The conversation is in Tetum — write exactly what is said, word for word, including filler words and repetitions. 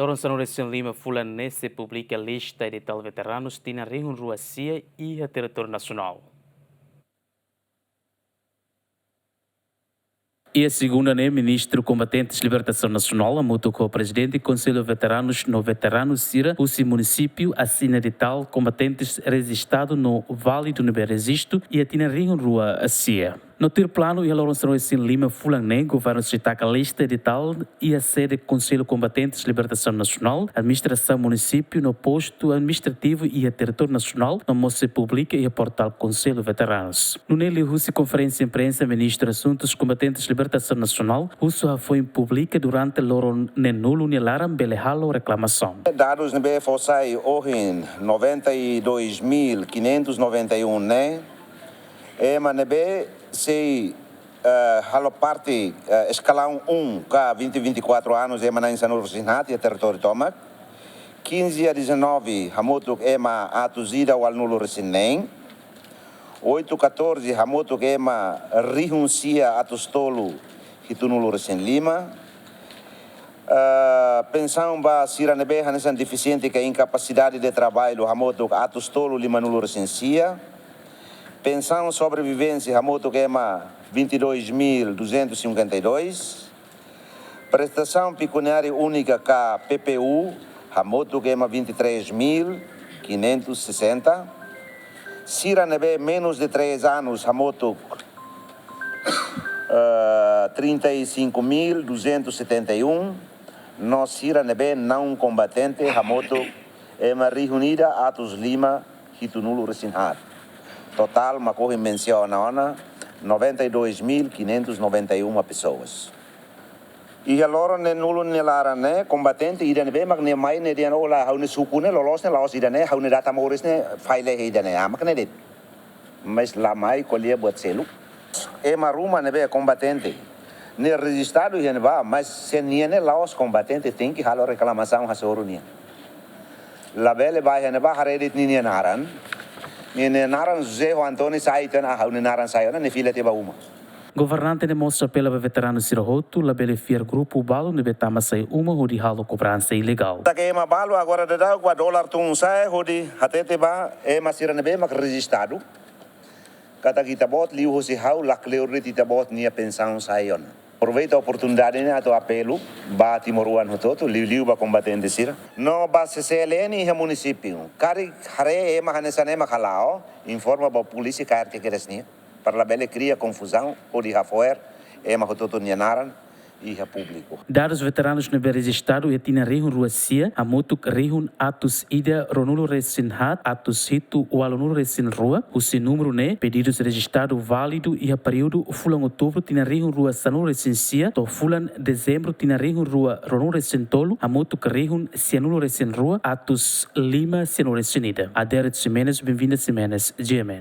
Loron sanulu-resin-lima fulan ne'e sei publika lista editál veteranus tinan rihun rua sia iha territóriu nasionál. Iha segunda ne'e, Ministru Kombatentes Libertasaun Nasionál hamutuk ho Prezidente Konsellu Veteranus no veteranu sira husi munisípiu asina editál kombatentes rejistadu no válidu ne'ebé rejistu iha tinan rihun rua sia. No tuir planu, iha loron sanulu-resin-lima fulan ne'e, governu sei taka lista editál iha sede Konsellu Kombatentes Libertasaun Nasionál, administrasaun munisípiu no postu administrativu iha territóriu nasionál, no mós sei publika iha portál Konsellu Veteranus. Nune'e, liuhusi konferénsia imprensa, Ministru Asuntus Kombatentes Libertasaun Nasionál husu hafoin publika durante loron neenulu nia laran bele halo reklamasaun. Dadus ne'ebé fó sai ohin, noventa e dois mil quinhentos noventa e um ne'e, ema ne'ebé sei, eh, halo parte, eh, eskalaun um ka vinte, vinte e quatro anos, ema na'in sanulu-resin-haat iha territóriu tomak. Quinze a dezanove hamutuk ema atus ida ualunulu-resin-neen. Oito a catorze hamutuk ema rihun sia atus tolu hitunulu-resin-lima. Ah, pensaun ba sira ne'ebé hanesan defisiente ka inkapasidade de traballu hamutuk atus tolu limanulu-resin-sia. Pensaun sobrevivénsia hamutuk ema vinte e dois mil duzentos e cinquenta e dois. Prestasaun pekuniária únika ka P P U hamutuk ema vinte e três mil quinhentos e sessenta. Sira ne'ebé menus de três anos hamutuk, eh, trinta e cinco mil duzentos e setenta e um. No sira ne'ebé naun kombatente hamutuk ema rihun ida atus lima hitunulu-resin-haat. Totál mak ohin mensiona ona, noventa e dois mil quinhentos noventa e uma pessoas. Iha loron neenulu nia laran ne'e, kombatente ida ne'ebé mak nia mai ne'e dehan: "Ó lae, ha'u-nia suku ne'e loloos ne'e la'ós ida-ne'e, ha'u-nia data moris ne'e file iha ida-ne'e." Ah, mak ne'e de'it. Mas la mai ko'alia buat seluk. Ema ruma ne'ebé kombatente ne'e rejistadu iha ne'ebá, mas se nia ne'e la'ós kombatente, tenke halo reklamasaun hasoru nia. Labele bá iha ne'ebá haree de'it ninia naran. Ninia naran José Juan Tony sai, entaun, ah, ha'u-nia naran sai ona, nia fila tiha ba uma. Governante ne'e mós apela ba veteranu sira hotu labele fiar grupu balu ne'ebé tama sai uma hodi halo kobransa ilegál. Katak ema balu agora daudaun ba dolar tun sa'e hodi hatete ba ema sira ne'ebé mak rejistadu katak ita-boot, liuhosi ha'u, la kleur de'it ita-boot nia pensaun sai ona. Aproveita oportunidade ne'e atu apelu ba timoroan hotu-hotu, liuliu ba kombatente sira no ba C C L N iha munisípiu. Karik haree ema hanesan ne'e mak hala'o, informa ba polísia K R T kedas nian, para labele kria konfuzaun hodi hafo'er ema hotu-hotu nia naran iha públiku. Dadus veteranus ne'ebé rejistadu iha tinan rihun rua sia hamutuk rihun atus ida ruanulu-resin-haat atus hitu ualunulu-resin-rua. Husi númeru ne'e, pedidus rejistadu válidu iha períodu fulan Outubru tinan rihun rua sanulu-resin-sia to'o fulan Dezembru tinan rihun rua ruanulu-resin-tolu hamutuk rihun sianulu-resin-rua atus lima sianulu-resin-ida. Adérito Ximenes, Benvinda Ximenes, G M N.